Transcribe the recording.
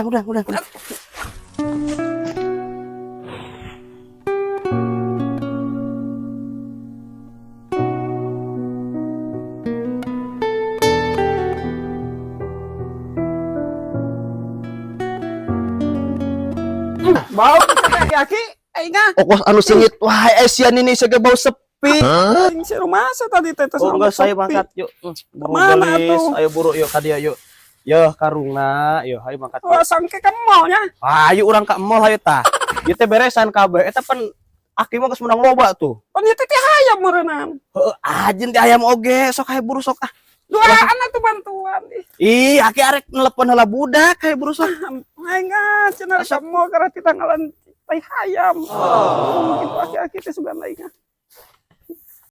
Udah, udah, udah. Bau aki-aki aing ah. Okos anu sengit wah sia nini siga bau sepi. Aing si rumah tadi teh Oh enggak, saya mangkat yuk. Buru Kemana gelis. tuh? Ayo buru yuk ka dia yuk. Yo karungna, yo ayo mangkat. Wah, sangke ke mallnya. Ayo urang ka mall hayu tah. Ieu teh beresan kabeh. Eta pan aki mah geus menang loba tuh. Pan ieu teh ti hayam meureunam. Heeh, ajeun ti ayam oge, sok hayu buru sok ah. Duaan atuh bantuan ih. Ih, aki arek nelepon heula budak hayu buru sok. Aing ah cenah ka mall karena titanggalan tai hayam. Oh. Gitu aki-aki teh sugan aing ah.